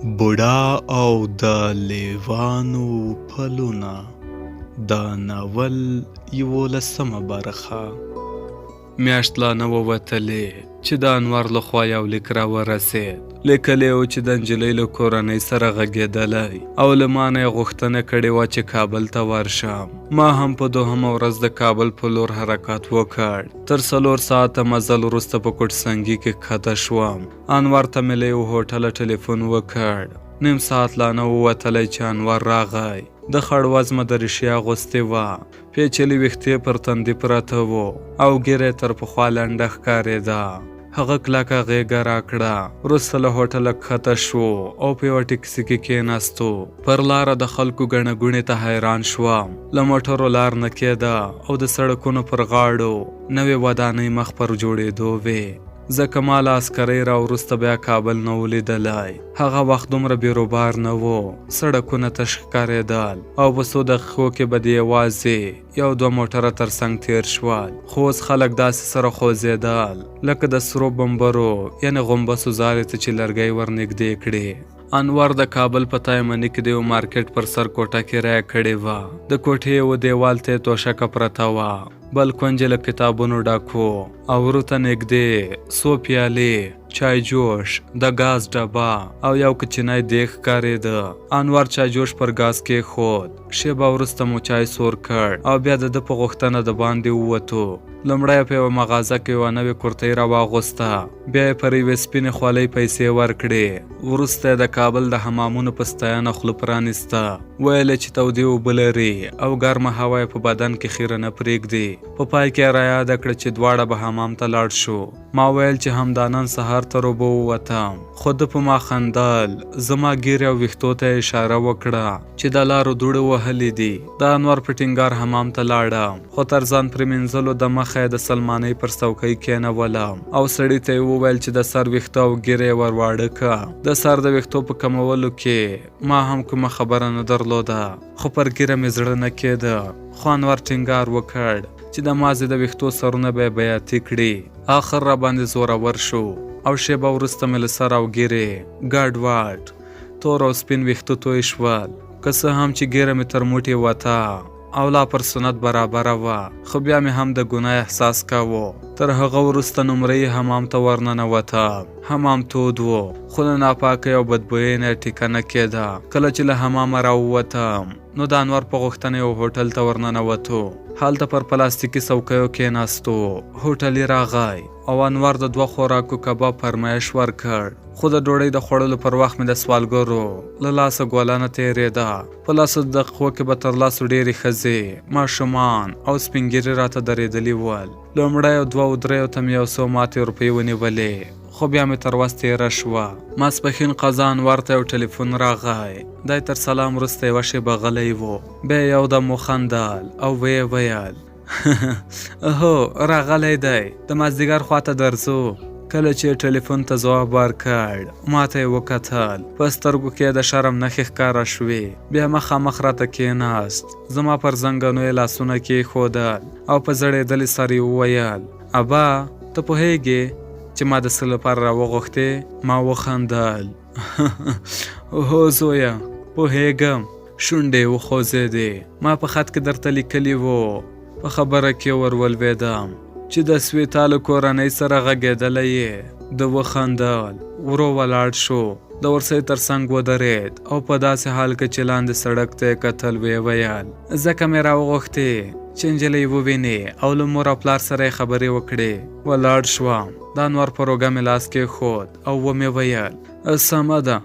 بوډا او د لیوانو پلونه، د ناول یولسمه برخه. میاشت لا نه وه وتلې چې د انور له خوا یو لیک راورسېد. لیکلی و چې د نجلۍ له کورنۍ سره غږېدلی او له ما نه یې غوښتنه کړې وه چې کابل ته ورشم. ما هم په دوهمه ورځ د کابل په لور حرکت وکړ. تر 4 ساعته مزل وروسته په کوټسنګي کې کښته شوم. انور ته مې له یو هوټله ټلیفون وکړ. نیم ساعت لا نه و وتلی چې انور راغی. د خړ وزمه دریشي اغوستې وه، پیچلي ویښتې پر تندي پراته وو او ږیره یې تر پخوا لنډه ښکارېده. هغه کلکه غېږه راکړه. وروسته له هوټله کښته شو او په یوه ټکسي کې کېناستو. پر لاره د خلکو ګڼه ګوڼې ته حیران شوم. له موټرو لار نه کېده او د سړکونو پر غاړو نوې ودانۍ مخ پر جوړېدو وې. ځکه ما له عسکرۍ را وروسته بیا کابل نه و لیدلی. هغه وخت دومره بیروبار نه و، سړکونه تش ښکارېدل او په څو دقیقو کې به دې یوازې یو دوه موټره تر څنګ تېر شول. خو اوس خلک داسې سره خوځېدل لکه د سرو بمبرو یعنې غومبسو ځالې ته چې لرګی ورنږدې کړي. انور د کابل په تایمني کې د یو مارکیټ پر سر کوټه کرایه کړې وه. د کوټې یوه دیوال ته یې توشکه پرته وه، بل کونج یې له کتابونو ډک و او ورو ته نږدې څو پیالې، چای جوش، د ګاز ډبه او یو کوچنی دیګ ښکارېده. انور چای جوش پر ګاز کېښود. شېبه وروسته مو چای سور کړ او بیا د ده په غوښتنه د باندې ووتو. لومړی یې په یوه مغازه کې یوه نوې کورتۍ راواغوسته، بیا یې پر یوې سپینې خولۍ پیسې ورکړې. وروسته یې د کابل د حمامونو په ستاینه خوله پرانیسته، ویل یې چې تودې اوبه لري او ګرمه هوا یې په بدن کې خیره نه پرېږدي. په پای کې یې رایاده کړه چې دواړه به حمام ته لاړ شو. ما ویل چې همدا نن سهار تر اوبو ووتم، خو ده په ما خندل، زما ږیرې او ویښتو ته یې اشاره وکړه چې د لارو دوړې وهلې دي. د انور په ټینګار حمام ته لاړم، خو تر ځان پرېمینځلو دمخه یې د سلمانۍ پر څوکۍ کېنولم او سړي ته یې وویل چې د سر ویښته او ږیره یې ورواړه که. د سر د ویښتو په کمولو کې ما هم کومه خبره نه درلوده، خو پر ږیره مې زړه نه کېده. خو انور ټینګار وکړ چې د مازې د ویښتو سرونه به یې بیاتي کړي. اخر راباندې زورور شو او شېبه وروسته مې له سر او ږیرې ګډوډ تور او سپین ویښته توی شول. که څه هم چې ږیره مې تر موټې وته او لا پر سنت برابره وه، خو بیا مې هم د ګناه احساس کاوه. تر هغه وروسته نومرۍ حمام ته ورننوته. حمام تود و، خو له ناپاکۍ او بدبویۍ نه یې ټیکه نه کېده. کله چې له حمامه راووتم نو د انور په غوښتنه یو هوټل ته ورننوتو. هلته پر پلاستیکي څوکیو کېناستو. هوټلي راغی او انور د 2 خوراکو کباب فرمایش ورکړ، خو د ډوډۍ د خوړلو پر وخت مې د سوالګرو له لاسه ګوله نه تېرېده. په 10 دقیقو کې به تر 10 ډېرې ښځې، ماشومان او سپین ږیري راته درېدلي ول. لومړیو 2 3 ته مې یو څو ماتې روپۍ ونیولې، خو بیا مې تر وس تېره شوه. ماسپښین قضا انور ته یو ټلیفون راغی. دی تر سلام وروسته یوه شېبه غلی و، بیا یې یو دم وخندل او ویې ویل: هو راغلی دی، د مازدیګر خواته درځو. کله چې یې ټلیفون ته ځواب ورکړ، ما ته یې وکتل. په سترګو کې یې د شرم نښې ښکاره شوې. بیا مخامخ راته کېناست، زما پر زنګنو یې لاسونه کېښودل او په ځړېدلي سر یې وویل: ابا، ته پوهېږې چې ما د څه لپاره راوغوښتې؟ ما وخندل: هو زویه، پوهېږم. شونډې یې وخوځېدې. ما په خط کې درته لیکلي وو. په خبره کې ور ولوېدم چې د سویتا له کورنۍ سره غږېدلی یې. ده وخندل، ورو ولاړ شو، د ورسۍ تر څنګ ودرېد او په داسې حال کې چې لاندې سړک ته یې کتل ویې ویل: ځکه مې راوغوښتې چې نجلۍ ووینې او له مور او پلار سره یې خبرې وکړې. ولاړ شوم، د انور پر اوږه مې لاس کېښود او ومې ویل: سمه ده،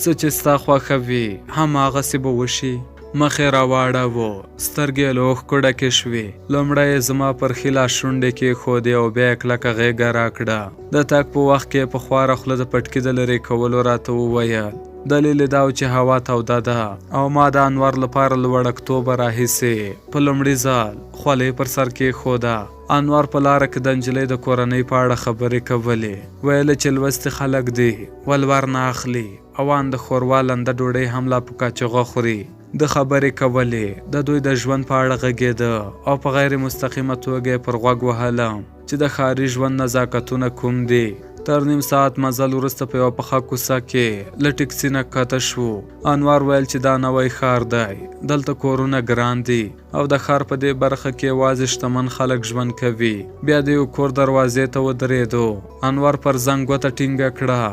څه چې ستا خوښه وي هماغسې به وشي. مخ یې راواړاوه، سترګې یې له اوښکو ډکې شوې. لومړی یې زما پر ښي لاس شونډې کېښودې او بیا یې کلکه غېږه راکړه. د تګ په وخت کې یې په خواره خوله د پټکي د لرې کولو راته وویل. دلیل یې دا و چې هوا توده ده او ما د انور لپاره له وړکتوبه راهیسې په لومړي ځل خولۍ پر سر کېښوده. انور په لاره کې د نجلۍ د کورنۍ په اړه خبرې کولې، ویل چې لوستي خلک دي، ولور نه اخلي او ان د ښوروا لنده ډوډۍ هم لا په کاچوغه خوري. ده خبرې کولې، د دوی د ژوند په اړه غږېده او په غیر مستقیمه توګه یې پر غوږ وهلم چې د ښاري ژوند نزاکتونه کوم دي. تر نیم ساعت مزل وروسته په یوه پخه کوڅه کې له ټکسي نه کښته شوو. انور ویل چې دا نوی ښار دی، دلته کورونه ګران دي او د ښار په دې برخه کې یوازې شتمن خلک ژوند کوي. بیا د یو کور دروازې ته ودرېدو. انور پر زنګ ګوته ټینګه کړه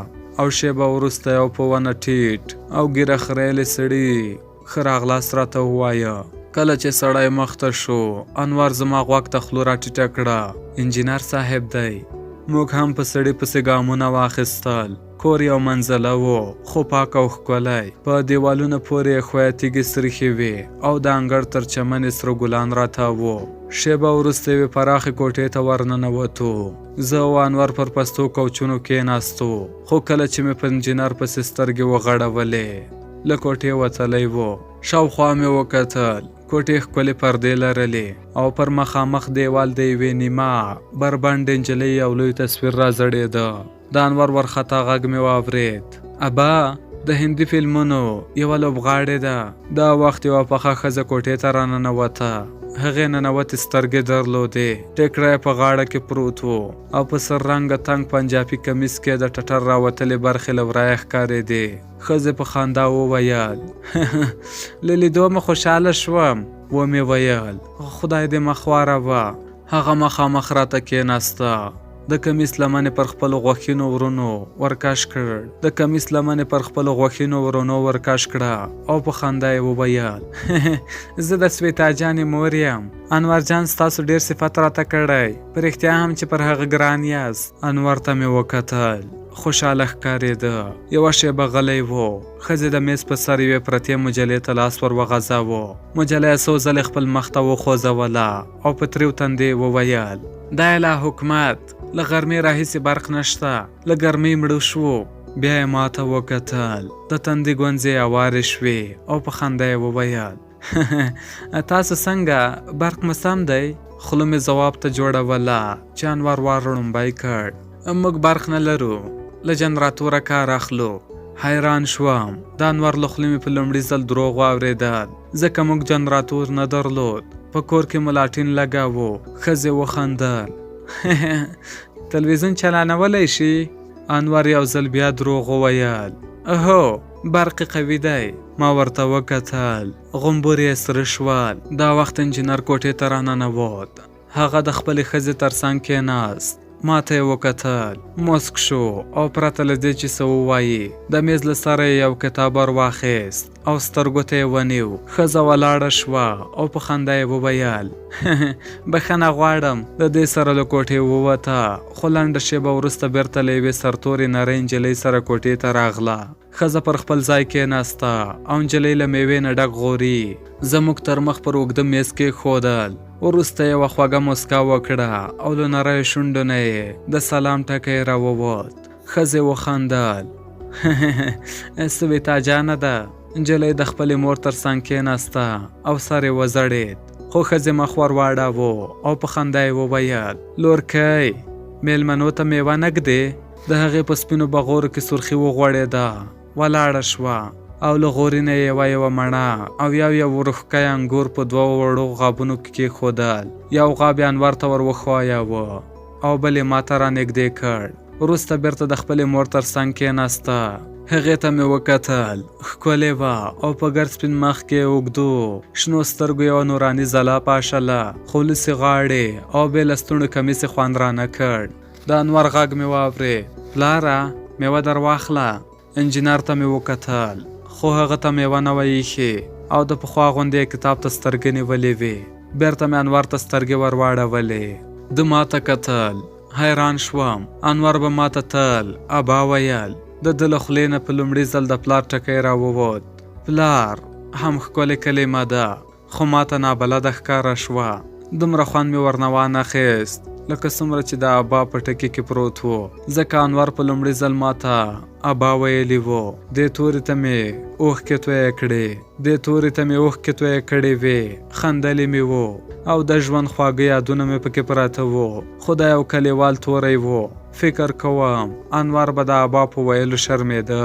او شېبه وروسته یو په ونه ټیټ او ږیره خریلي سړي ښه راغلاست راته ووایه. کله چې سړی مخته شو، انور زما غوږ ته خوله راټیټه کړه، انجینر صاحب دی. موږ هم په سړي پسې ګامونه واخیستل. کور یو منزله و، خو پاک او ښکلی. په دیوالونو پورې یې ښویه تیږې سرخې وې او د انګړ تر چمن یې سره ګلان راتاو وو. شېبه وروسته یوې پراخې کوټې ته ورننوتو. زه او انور پر پستو کوچونو کېناستو، خو کله چې مې په انجینر پسې سترګې وغړولې، له کوټې وتلی و. شاوخوا مې وکتل، کوټې ښکلې پردې لرلې او پر مخامخ دیوال د یوې نیمه بربنډې نجلۍ یو لوی تصویر راځړېده. د انور ورخطا غږ مې واورېد، ابا، د هندي فلمونو یوه لوبغاړې ده. دا وخت یوه پخه ښځه کوټې ته راننوته. هغې ننوتې سترګې درلودې، ټیکری یې په غاړه کې پروت و او په سر رنګه تنګ پنجابي کمیس کې د ټټر راوتلې برخې له ورایه ښکارېدې. ښځې په خندا وویل، له لیدو مې خوشحاله شوم. ومې ویل، خدای دې مه خواروه. هغه مخامخ راته کېناسته، د کمیس لمنې پر خپلو غوښینو ورونو ورکش کړ، د کمیس لمنې پر خپلو غوښینو ورونو ورکش کړه او په خندا یې وویل، زه د سویتا جانې مور یم. انور جان ستاسو ډېر صفت راته کړی، په رښتیا هم چې پر هغه ګران یاست. انور ته مې وکتل، خوشحاله ښکارېده. یوه شېبه غلی و. ښځې د میز په سر یوې پرتې مجلې ته لاس ور وغځاوه. مجله یې څو ځلې خپل مخ ته وخوځوله او په تریو تندي یې وویل، دا یې لا حکومت، له غرمې راهیسې برق نشته، له ګرمۍ مړه شوو. بیا یې ماته وکتل، د تندي ګونځې یې اوارې شوې او په خندا یې وویل، تاسو څنګه، برق مو سم دی؟ خوله مې ځواب ته جوړوله چې انور وار ړومبی کړ، موږ برق نه لرو، له جنراتوره کار اخلو. حیران شوم، د انور له خولې مې په لومړي ځل دروغ واورېدل، ځکه موږ جنراتور نه درلود، په کور کې مو لاټین لګاوه. ښځې وخندل، تلویزیون چلانولی شي؟ انور یو ځل بیا دروغ وویل، هو، برق قوي دی. ما ورته وکتل، غومبوري یې سره شول. دا وخت انجینر کوټې ته راننوت. هغه د خپلې ښځې تر څنګ کېناست. ما ته یې وکتل، موسک شو او پرته له دې چې څه ووایي، د میز له سره یې یو کتاب ور واخیست او سترګو ته یې ونیو. ښځه ولاړه شوه او په خندا یې وویل، بښنه غواړم. د دې سره له کوټې ووته، خو لنډه شېبه وروسته بېرته له یوې سرتورې نرۍ نجلۍ سره کوټې ته راغله. ښځه پر خپل ځای کېناسته او نجلۍ له مېوې نه ډک غوري زموږ تر مخ پر اوږده مېز کېښودل. وروسته یوه خوږه موسکا وکړه او له نریو شونډو نه یې د سلام ټکی راووت. ښځې وخندل، سویتا جانه ده. نجلۍ د خپلې مور تر څنګ کېناسته او سر یې وځړېد، خو ښځې مخ ور واړاوه او په خندا یې وویل، لورکۍ، مېلمنو ته مېوه نه ږدې؟ د هغې په سپینو بغورو کې سرخي وغوړېده، ولاړه شوه او له غوري نه یې یوه یوه مڼه او یو یو ورښکی انګور په دوو وړو غابونو کې کېښودل. یو غاب یې انور ته ور وښویاوه او بل یې ماته رانږدې کړ. وروسته بېرته د خپلې مور تر څنګ کېناسته. هغې ته مې وکتل، ښکلې وه او په ګرد سپین مخ کې یې اوږدو شنو سترګو یوه نوراني ځلا پاشله، خو لوڅې غاړې او بې لستوڼو کمیس یې خوند رانه کړ. د انور غږ مې واورېد، پلاره مېوه در واخله. انجینر ته مې وکتل، خو هغه ته مېوه نه وه ایښې او د پخوا غوندې یې کتاب ته سترګې نیولې وې. بېرته مې انور ته سترګې ور واړولې، ده ماته کتل، حیران شوم. انور به ماته تل ابا ویل. د ده له خولې نه په لومړي ځل د پلار ټکی راووت. پلار هم ښکلې کلمه ده، خو ماته نابلده ښکاره شوه. دومره خوند مې ورنه وانه خیست لکه څومره چې د ابا په ټکي کې پروت و، ځکه انور په لومړي ځل ماته ابا ویلي و. دې توري ته مې اوښکې تویې کړې، دې توري ته مې اوښکې تویې کړې وې، خندلې مې وو او د ژوند خواږه یادونه مې پکې پراته وو، خو دا یو کلیوال توری و. فکر کوم انور به د ابا په ویلو شرمېده.